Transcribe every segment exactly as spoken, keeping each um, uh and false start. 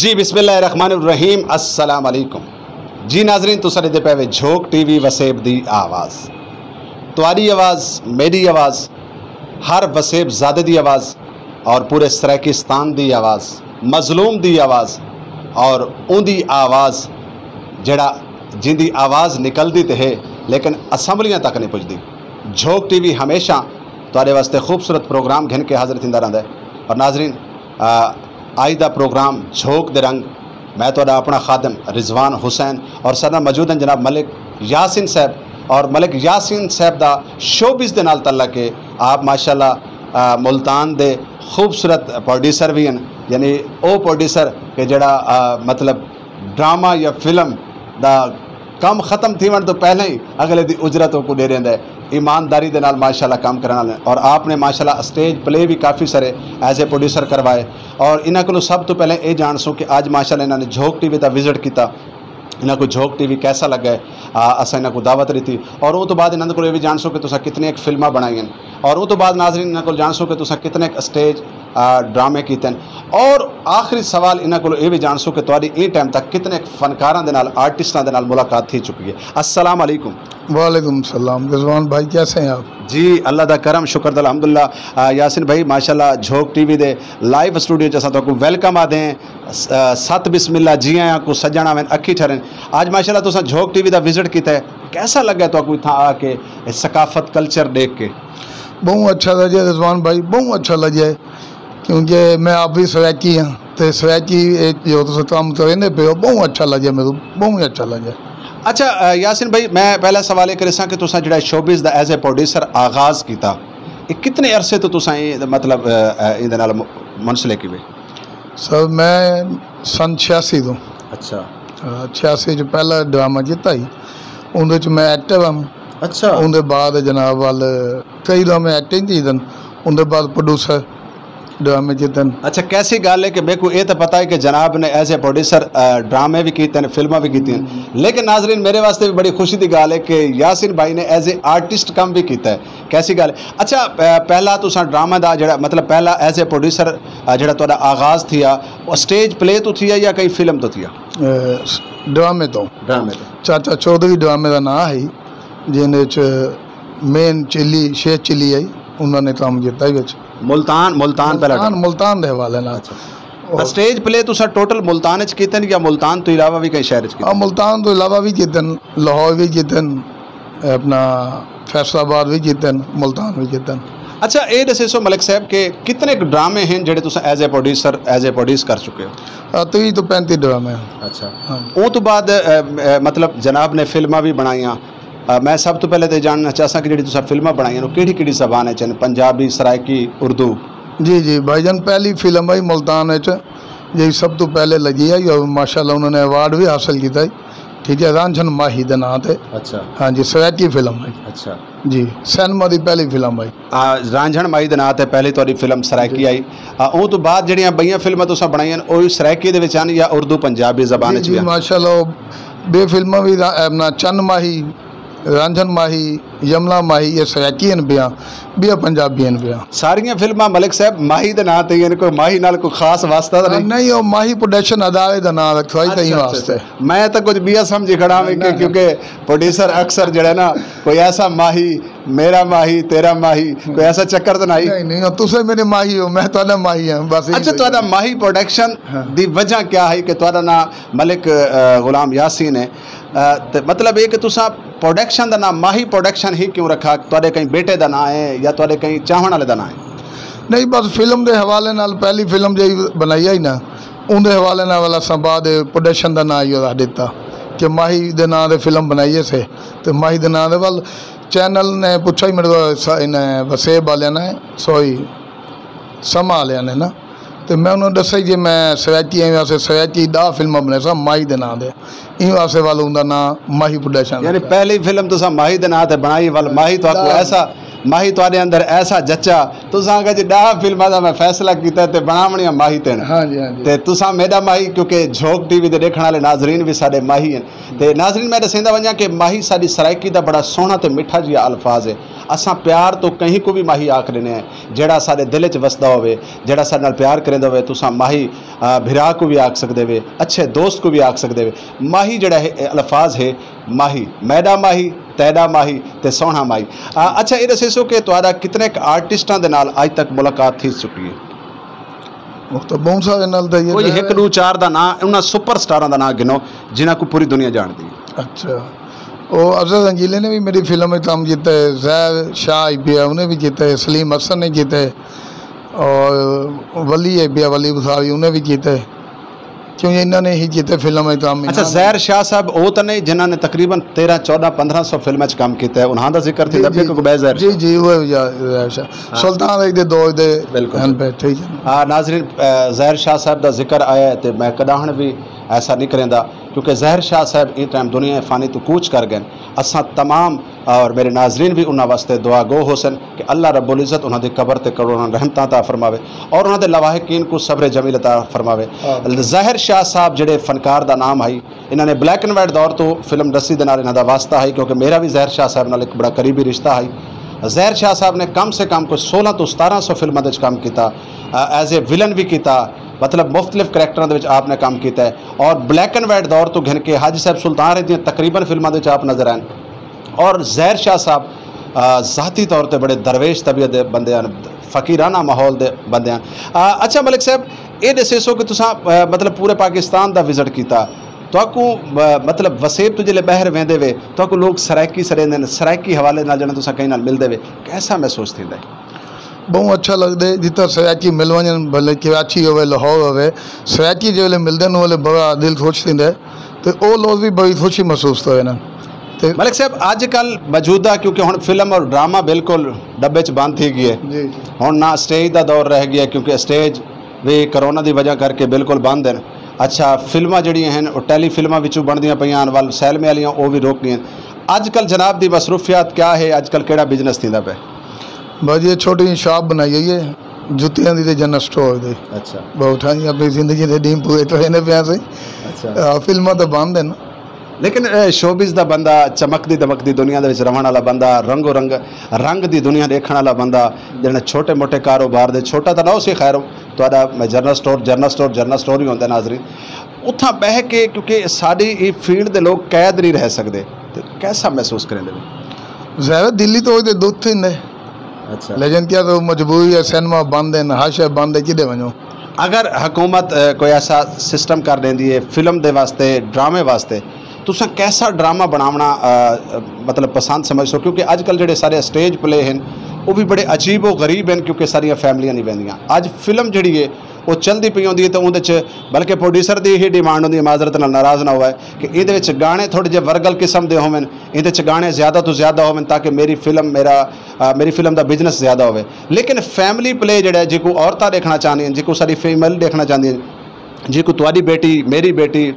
جی، بسم اللہ الرحمن الرحیم۔ السلام علیکم۔ جی ناظرین، تساں ݙیہدے پئے وے جھوک ٹی وی وسیب دی آواز۔ تہاݙی آواز، میݙی آواز، ہر وسیب زادے دی آواز اور پورے سرائیکستان دی آواز، مظلوم دی آواز اور اوندی آواز، جیڑھا، جیندی آواز نکلدی تے ہے لیکن اسمبلیاں تک نہیں پڄدی۔ جھوک ٹی وی ہمیشہ تہاݙے واسطے خوبصورت پروگرام گھن کے حاضر تھیندا رہندا ہے۔ اور ناظرین، آ، آج دا پروگرام جھوک دے رنگ، میں تہاݙا اپݨا خادم رضوان حسین اور ساݙے نال موجود ہیں جناب ملک یاسین صاحب۔ اور ملک یاسین صاحب دا شوبز دے نال تعلق ہے۔ آپ ماشاءاللہ، آ، ملتان دے خوبصورت پروڈیوسر بھی ہیں، یعنی او پروڈیوسر کہ جیڑھا، آ، مطلب ڈرامہ یا فلم دا کم ختم تھیوݨ توں پہلے ہی اگلے دی اجرت اوکوں ݙے ݙیندا ہے۔ ایمانداری دے نال ماشاءاللہ کم کرݨ والے ہیں۔ اور آپ نے ماشاءاللہ اسٹیج پلے بھی کافی سارے ایز اے پروڈیوسر کروائے۔ اور انہاں کولوں سب توں پہلے اے جانسوں کہ اڄ ماشاءاللہ انہاں نے جھوک ٹی وی دا وزٹ کیتا، انہاں کوں جھوک ٹی وی کیسا لڳا ہے، آ، اساں انہاں کوں دعوت ݙتی۔ اور اوں توں بعد انہاں دے کولوں اے بھی جانسوں کہ تساں کتنے ایک فلماں بݨائیاں۔ اور اوں توں بعد ناظرین انہاں کولوں جانسوں کہ تساں کتنے ایک اسٹیج، آ، ڈرامے کیتے ہیں۔ اور آخری سوال انہاں کولوں اے بھی جانسوں کہ تہاݙی ایں ٹائم تک کتنے ایک فنکاراں دے نال، آرٹسٹاں دے نال ملاقات تھی چکی ہے۔ السلام علیکم۔ وعلیکم السلام۔ رضوان بھائی، کیسے ہیں آپ؟ جی، اللہ دا کرم، شکر دا الحمدللہ۔ آ، یاسین بھائی، ماشاءاللہ جھوک ٹی وی دے لائیو اسٹوڈیو چ اساں تہاکوں ویلکم آہدے ہیں۔ س-، آ، ست بسم اللہ، جی آیاں کوں سڄݨ آون، اکھیں ٹھرن۔ اڄ ماشاءاللہ تساں جھوک ٹی وی دا وزٹ کیتا ہے، کیسا لڳا تہاکوں اتھاں آ کے اے ثقافت، کلچر ݙیکھ کے؟ ٻہوں اچھا لڳیا رضوان بھائی، ٻہوں اچھا لڳیا ہے، کیونکہ میں آپ بھی سرائیکی ہاں، تے سرائیکی اے جو تساں کم کریندے پئے ہو، ٻہوں اچھا لڳیا میکوں، ٻہوں ہی اچھا لڳیا۔ اچھا، آ، یاسین بھائی، میں پہلا سوال اے کریساں کہ تساں جیڑھا شوبز دا ایز اے پروڈیوسر آغاز کیتا، اے کتنے عرصے توں تساں ایں، مطلب، آ، آ، ایندے نال م-، منسلک ہیوے؟ سر، میں سن چھیاسی توں۔ اچھا۔ آ، چھیاسی چ پہلا ڈرامہ کیتا ہی، اوندے چ میں ایکٹر ہم۔ اچھا۔ اوندے بعد جناب ول کئی ڈرامے ایکٹنگ کیتن، اوندے بعد پروڈیوسر ڈرامے کیتن۔ اچھا، کیسی ڳالھ ہے کہ میکوں اے تاں پتہ ہے کہ جناب نے ایز اے پروڈیوسر، آ، ڈرامے بھی کیتے ہیں، فلماں بھی کیتی ہیں، لیکن ناظرین، میرے واسطے بھی بڑی خوشی دی ڳالھ ہے کہ یاسین بھائی نے ایز اے آرٹسٹ کم بھی کیتا ہے۔ کیسی ڳالھ ہے؟ اچھا، آ، پہلا تساں ڈرامہ دا جڑا، مطلب، پہلا ایز اے پروڈیوسر، آ، جڑا تہاݙا آغاز تھیا، او سٹیج پلے توں تھیا یا کہیں فلم توں تھیا؟ اے، ڈرامے توں۔ ڈرامے توں۔ چاچا چودھری ڈرامے دا ناں ہئی، جیندے وچ مین چلی، شیخ چلی ہئی، انہاں نے کم کیتا ہئی وچ۔ ملتان، ملتان پہلا ملتان، ڈرامہ۔ ملتان دے حوالے نال۔ اچھا۔ اور سٹیج پلے تساں ٹوٹل ملتان وچ کیتن یا ملتان توں علاوہ بھی کہیں شہر وچ کیتن؟ آ، ملتان توں علاوہ بھی کیتن، لاہور بھی کیتن، اپنا فیصل آباد بھی کیتن، ملتان بھی کیتن۔ اچھا، اے ݙسیسو ملک صاحب کہ کتنے ک ڈرامے ہیں جڑے تساں ایز اے پروڈیوسر، ایز اے پروڈیوس کر چکے ہو؟ آ، تیس توں پینتی ڈرامے ہیں۔ اچھا۔ ہاں۔ اوں توں بعد، اے، اے، مطلب، جناب نے فلماں بھی بݨائیاں۔ آ، میں سب توں پہلے تے جاننا چاہساں کہ جڑی تساں فلماں بݨائیاں، او کیڑھی کیڑھی زبان وچ ہن؟ پنجابی، سرائیکی، اردو؟ جی، جی، بھائی جان، پہلی فلم ہئی ملتان وچ، جیڑھی سب توں پہلے لڳی ہئی، اور ماشاءاللہ انہاں نے ایوارڈ بھی حاصل کیتا ہئی۔ ٹھیک ہے، رانجھن ماہی دے ناں تے۔ اچھا۔ ہاں جی، سرائیکی فلم ہئی۔ اچھا۔ جی، سینما دی پہلی فلم ہئی۔ آ، رانجھن ماہی دے ناں تے پہلی تہاݙی فلم سرائیکی جی۔ آئی۔ آ، اوں توں بعد جڑیاں ٻئیاں فلماں تساں بݨائیاں، او وی سرائیکی دے وچ ہن یا اردو پنجابی زبان جی، وچ جی، بھی ہن؟ ماشاءاللہ، او ٻئے فلماں وی را-، اپنا چن ماہی، رانجھن ماہی، یملا ماہی، اے سرائیکی ہن ٻیاں، ٻیاں پنجابی ہن ٻیاں۔ ساریاں فلماں ملک صاحب ماہی دے ناں تے ہن، کوئی ماہی نال کوئی خاص واسطہ تاں ہاں، نہیں؟ نہیں، او ماہی پروڈکشن ادارے دا ناں رکھیا ہئی، تئیں اچھا، اچھا، واسطے۔ اچھا۔ میں تاں کجھ ٻیا سمجھی کھڑا ہاں، کہ نہ، نہ۔ کیونکہ پروڈیوسر اکثر جڑا نا، کوئی ایسا ماہی، میرا ماہی، تیرا ماہی، کوئی ایسا چکر تاں نہیں؟ نہیں، نہیں، تساں میرے ماہی ہو، میں تہاݙا ماہی ہاں، بس ایہی اچھا، کوئی تہاݙا ماہی پروڈکشن ہاں۔ دی وجہ کیا ہے کہ تہاݙا ناں ملک، آ، غلام یاسین ہے؟ آ، تے مطلب اے کہ تساں پروڈکشن دا ناں ماہی پروڈکشن ہی کیوں رکھا؟ تہاݙے کہیں بیٹے دا ناں ہے یا تہاݙے کہیں چاہݨ والے دا ناں ہے؟ نہیں، بس فلم دے حوالے نال پہلی فلم جیڑھی بݨائی ہئی نا، اوندے حوالے نال اساں بعد پروڈکشن دا ناں ایہو رکھ ݙتا کہ ماہی دے ناں تے فلم بݨائی سے، تے ماہی دے ناں دے ول چینل نے پچھا ہی میݙے کوں س-، انہیں وسیب والیاں نے، سوئی، سما والیاں نے نا۔ تے میں انہاں ݙسیا جی میں سرائیکی، ایویں واسطے سرائیکی ݙاہ فلماں بݨیساں ماہی دے ناں دے، ایں واسطے ول اوندا ناں ماہی پروڈکشن یعنی رکھیا۔ پہلی فلم تساں ماہی دے ناں تے بݨائی، ول ماہی تہاکوں ݙاہ۔ ایسا، ماہی تہاݙے اندر ایسا جچا، تساں آکھیا جی ݙاہ فلماں دا میں فیصلہ کیتا تے بݨاوݨیاں ماہی تن۔ ہاں جی، ہاں جی۔ تے تساں میݙا ماہی، کیونکہ جھوک ٹی وی دے ݙیکھݨ والے ناظرین وی ساݙے ماہی ہن۔ تے ناظرین، میں ݙسیندا ونڄاں کہ ماہی ساݙی سرائیکی دا بڑا سوہݨا تے مٹھا جیہا الفاظ ہے۔ اساں پیار توں کہیں کوں وی ماہی آکھ ݙیندے ہیں، جیڑھا ساݙے دل اچ وسدا ہووے، جیڑھا ساݙے نال پیار کریندا ہووے، تساں ماہی، آ، بھرا کوں وی آکھ سڳدے وے، اچھے دوست کوں وی آکھ سڳدے وے۔ ماہی جیڑھا ہے، اے الفاظ ہے، ماہی، میݙا ماہی، تیݙا ماہی تے سوہݨا ماہی۔ آ، اچھا، اے ݙسیسو کہ تہاݙا کتنے ک آرٹسٹاں دے نال اڄ تک ملاقات تھی چکی ہے؟ مختار، ٻہوں سارے نال تاں اے کوئی ظاہر ہک ہے۔ ݙو چار دا ناں، انہاں سپر سٹاراں دا ناں گھنو، جنہاں کوں پوری دنیا ڄاݨدی ہے۔ اچھا۔ او افضل رنگیلے نے وی میݙی فلم وچ کم کیتا ہے، زہر شاہ آئی پیا انہیں وی کیتا ہے، سلیم حسن نے کیتا ہے، اور ولی آئی پیا، ولی بساوی انہیں وی کیتا ہے۔ کیوں انہاں نے ہی کیتے فلم وچ کم، اچھا، انہاں نے زہر شاہ صاحب او تاں نہیں جنہاں نے تقریباً تیرہ، چودہ، پندرہ سو فلم وچ کم کیتا ہے، انہاں دا ذکر تھی جی، دا پیا جی، کیونکہ بے زہر جی، شاہ۔ جی، وہ یا زہر شاہ۔ ہاں۔ سلطان علی دے دور دے بالکل۔ ہن پہ، ٹھیک ہے۔ آ، ناظرین، آ، زہر شاہ صاحب دا ذکر آیا ہے تے میں کݙاہݨ وی ایسا نہیں کریندا، کیونکہ زہر شاہ صاحب ایں ٹائم دنیا فانی توں کوچ کر ڳئے۔ اساں تمام اور میرے ناظرین وی انہاں واسطے دعا گو ہوسن کہ اللہ رب العزت انہاں دی قبر تے کروڑاں رحمتاں عطا فرماوے اور انہاں دے لواحقین کوں صبر جمیل عطا فرماوے۔ آمین۔ زہر شاہ صاحب جیڑھے فنکار دا نام ہئی، انہاں نے بلیک اینڈ وائٹ دور توں فلم انڈسٹری دے نال انہاں دا واسطہ ہئی، کیونکہ میرا وی زہر شاہ صاحب نال ہک بڑا قریبی رشتہ ہئی۔ زہر شاہ صاحب نے کم سے کم کوئی سولہ توں ستارہ سو فلماں دے وچ کم کیتا، آ، ایز اے ولن وی کیتا، مطلب مختلف کریکٹراں دے وچ آپ نے کم کیتا ہے۔ اور بلیک اینڈ وائٹ دور توں گھن کے حاجی صاحب سلطان رحیم دیاں تقریباً فلماں دے وچ آپ نظر آئن۔ اور زہر شاہ صاحب، آ، ذاتی طور تے بڑے درویش طبیعت دے بندے ہن، فقیرانہ ماحول دے بندے ہن۔ آ، اچھا ملک صاحب، اے ݙسیسو کہ تساں، آ، مطلب پورے پاکستان دا وزٹ کیتا، تہاکوں، آ، مطلب وسیب توں جلے ٻاہر ویندے وے، تہاکوں لوگ سرائیکی سݙیندے ہن، سرائیکی حوالے نال جݙاں تساں کہیں نال ملدے وے، کیسا محسوس تھیندا ہے؟ ٻہوں اچھا لڳدے، جتھاں سرائیکی مل ونڄن، بھلے کراچی ہووے، لاہور ہووے، سرائیکی جیڑھے ویلے ملدن، اوں ویلے بڑا دل خوش تھیندے تے او لوگ وی بڑی خوشی محسوس کریندن۔ تے ملک صاحب، اڄ کل موجودہ، کیونکہ ہݨ فلم اور ڈرامہ بالکل ݙبے چ بند تھی ڳئے۔ جی، جی۔ ہݨ نہ اسٹیج دا دور رہ ڳیا، کیونکہ اسٹیج وی کرونا دی وجہ کر کے بالکل بند ہن۔ اچھا، فلماں جیڑھیاں ہن، او ٹیلی فلماں وچوں بݨدیاں پیاں ہن، ول سینمے والیاں او وی رک ڳئین۔ اڄ کل جناب دی مصروفیات کیا ہے؟ اڄ کل کیڑھا بزنس تھیندا پئے؟ بس جی، چھوٹی جئی شاپ بݨائی ہوئی ہے، جتیاں دی تے جنرل سٹور دی۔ اچھا۔ ٻہوں ٹھاہیں اپݨی زندگی دے ݙینہہ پورے کریندے پئے ہاں سئیں۔ اچھا۔ آ، فلماں تاں بند ہن۔ لیکن، اے، شوبز دا بندہ، چمکدی دمکدی دنیا دے وچ رہݨ والا بندہ، رنگ و رنگ، رنگ دی دنیا ݙیکھݨ والا بندہ، جیڑھا چھوٹے موٹے کاروبار دے، چھوٹا تاں نہ ہوسی، خیر، تہاݙا میں جنرل سٹور، جنرل سٹور، جنرل سٹور ہی ہوندا ناظرین۔ اتھاں ٻہہ کے، کیونکہ ساݙی ایں فیلڈ دے لوگ قید نہیں رہ سڳدے، تے کیسا محسوس کریندے وے؟ ظاہر ہے، دلی توں تے دکھ تھیندے۔ اچھا۔ لیکن کیا تو مجبوری ہے، سینما بند ہن، ہر شے بند ہے، کݙے ونڄو؟ اگر حکومت، اے، کوئی ایسا سسٹم کر ݙیندی ہے فلم دے واسطے، ڈرامے واسطے، تساں کیسا ڈرامہ بݨاوݨا، اے، مطلب پسند سمجھسو؟ کیونکہ اڄ کل جیڑھے سارے اسٹیج پلے ہن، او وی بڑے عجیب و غریب ہن، کیونکہ ساݙیاں فیملیاں نہیں ویندیاں۔ اڄ فلم جیڑھی ہے، او چلدی پئی ہوندی ہے، تے اوندے وچ بلکہ پروڈیوسر دی ہی ڈیمانڈ ہوندی ہے، معذرت نال ناراض نہ ہووے، کہ ایندے وچ گانے تھوڑے جے ورگل قسم دے ہوون، ایندے وچ گانے زیادہ توں زیادہ ہوون، تاکہ میری فلم، میرا، آ، میری فلم دا بزنس زیادہ ہووے۔ لیکن فیملی پلے جیڑھا ہے، جیکوں عورتاں ݙیکھݨا چاہندیاں، جیکوں ساݙی فیملی ݙیکھݨا چاہندی ہے، جیکوں تہاݙی بیٹی، میری بیٹی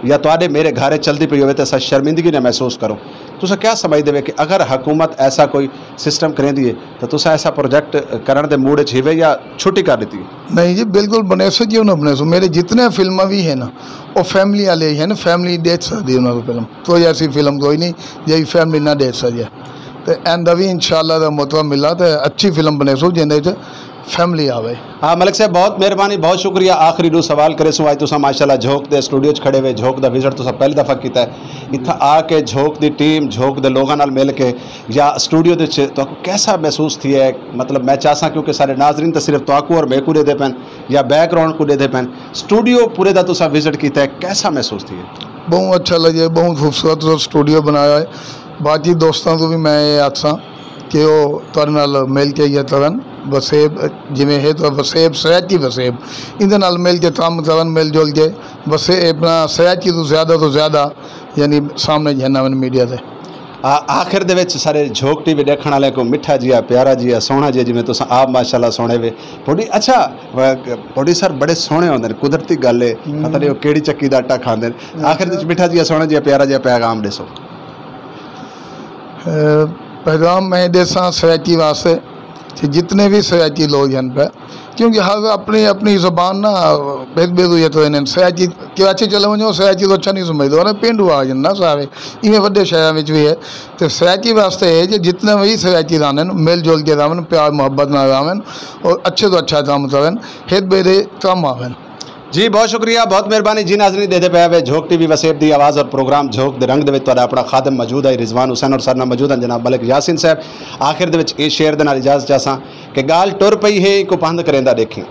یا تہاݙے میرے گھر وچ چلدی پئی ہووے، تے اساں شرمندگی نہ محسوس کروں۔ تساں کیا سمجھدے وے کہ اگر حکومت ایسا کوئی سسٹم کریندی ہے، تاں تساں ایسا پروجیکٹ کرݨ دے موڈ وچ ہیوے یا چھٹی کر ݙتی؟ نہیں جی، بالکل بݨیسوں، کیوں نہ بݨیسوں؟ میرے جتنے فلماں وی ہن، او فیملی والے ہی ہن، فیملی ݙیکھ سڳدی انہاں کوں فلم۔ کوئی ایسی فلم کوئی نہیں جیڑھی فیملی نہ ݙیکھ سڳے۔ تے آئندہ وی انشاءاللہ دا موقع ملا تے اچھی فلم بݨیسوں جیندے وچ فیملی آوے۔ ہاں ملک صاحب، بہت مہربانی، بہت شکریہ۔ آخری ݙو سوال کریسوں، اڄ تساں ماشاءاللہ جھوک دے اسٹوڈیو وچ کھڑے ہوئے، جھوک دا وزٹ تساں پہلی دفعہ کیتا ہے، اتھاں آ کے جھوک دی ٹیم، جھوک دے لوگاں نال مل کے یا اسٹوڈیو دے وچ تہاکوں کیسا محسوس تھیا ہے؟ مطلب میں چاہساں، کیونکہ سارے ناظرین تاں صرف تہاکوں اور میکوں ݙیہدے پئن یا بیک گراؤنڈ کوں ݙیہدے پئن، اسٹوڈیو پورے دا تساں وزٹ کیتا ہے، کیسا محسوس تھیا ہے؟ ٻہوں اچھا لڳے، ٻہوں خوبصورت اسٹوڈیو بݨایا ہے۔ باقی دوستاں کوں وی میں اے آکھساں کہ او تہاݙے نال مل کے یا ترن وسیب، جیویں ہے تاں وسیب، سرائیکی وسیب، ایندے نال مل کے کم کرن، مل جل کے وسے-، اپݨا سرائیکی توں زیادہ توں زیادہ یعنی سامݨے گھن آون میڈیا تے۔ آ-، آخر دے وچ سارے جھوک ٹی وی ݙیکھݨ والے کوں مٹھا جیا، پیارا جیا، سوہݨا جیا، جیویں تساں آپ ماشاءاللہ سوہݨے وے۔ پروڈی-، اچھا، و-، پروڈیوسر بڑے سوہݨے ہوندے نے، قدرتی ڳالھ ہے، ہوں۔ پتہ نہیں او کیڑھی چکی دا آٹا کھاندے نے۔ آخر دے وچ مٹھا جیا، سوہݨا جیا، پیارا جیا پیغام ݙیسو۔ اے، پیغام میں ݙیساں سرائیکی واسطے، تے جتنے وی سرائیکی لوگ ہن پئے، کیونکہ ہر اپݨی اپݨی زبان نا بھید بھید ہوئی تو انہاں سرائیکی کراچی چلے ونڄو، سرائیکی تو اچھا نہیں سمجھدے، ورنہ پینڈو آ ڄن نا سارے، ایویں وݙے شہراں وچ وی ہے۔ تے سرائیکی واسطے ہے جو جتنے وی سرائیکی رہندن، مل جل کے رہون، پیار محبت نال رہون اور اچھے تو اچھا کم کرن، ہک ٻئے دے کم آون۔ جی، بہت شکریہ، بہت مہربانی۔ جی ناظرین، ݙیہدے پئے وے جھوک ٹی وی وسیب دی آواز اور پروگرام جھوک دے رنگ دے وچ تہاݙا اپݨا خادم موجود ہے، رضوان حسین، اور ساݙے نال موجود ہیں جناب ملک یاسین صاحب۔ آخر دے وچ اے شعر دے نال اجازت چاہساں کہ ڳالھ ٹر پئی ہے، ایکوں پندھ کریندا ݙیکھیں۔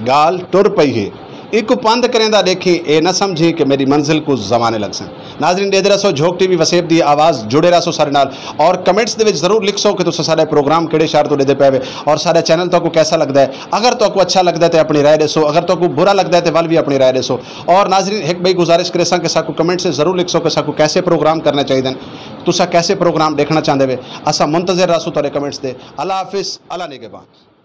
ڳالھ ٹر پئی ہے، ایکوں پندھ کریندا ݙیکھیں، اے نہ سمجھیں کہ میݙی منزل کوں زمانے لڳسن۔ ناظرین، ݙیہدے رہسو جھوک ٹی وی وسیب دی آواز، جڑے رہسو ساݙے نال، اور کمنٹس دے وچ ضرور لکھسو کہ تساں ساݙا پروگرام کیڑھے شہر توں ݙیہدے پئے وے اور ساݙا چینل تہاکوں کیسا لڳدا ہے۔ اگر تہاکوں اچھا لڳدا ہے تے اپݨی رائے ݙیسو، اگر تہاکوں برا لڳدا ہے تے ول وی اپݨی رائے ݙیسو۔ اور ناظرین، ہک ٻئی گزارش کریساں کہ ساکوں کمنٹس وچ ضرور لکھسو کہ ساکوں کیسے پروگرام کرݨے چاہیدن، تساں کیسے پروگرام ݙیکھݨا چاہندے وے، اساں منتظر رہسوں تہاݙے کمنٹس دے۔ اللہ حافظ، اللہ نگہبان۔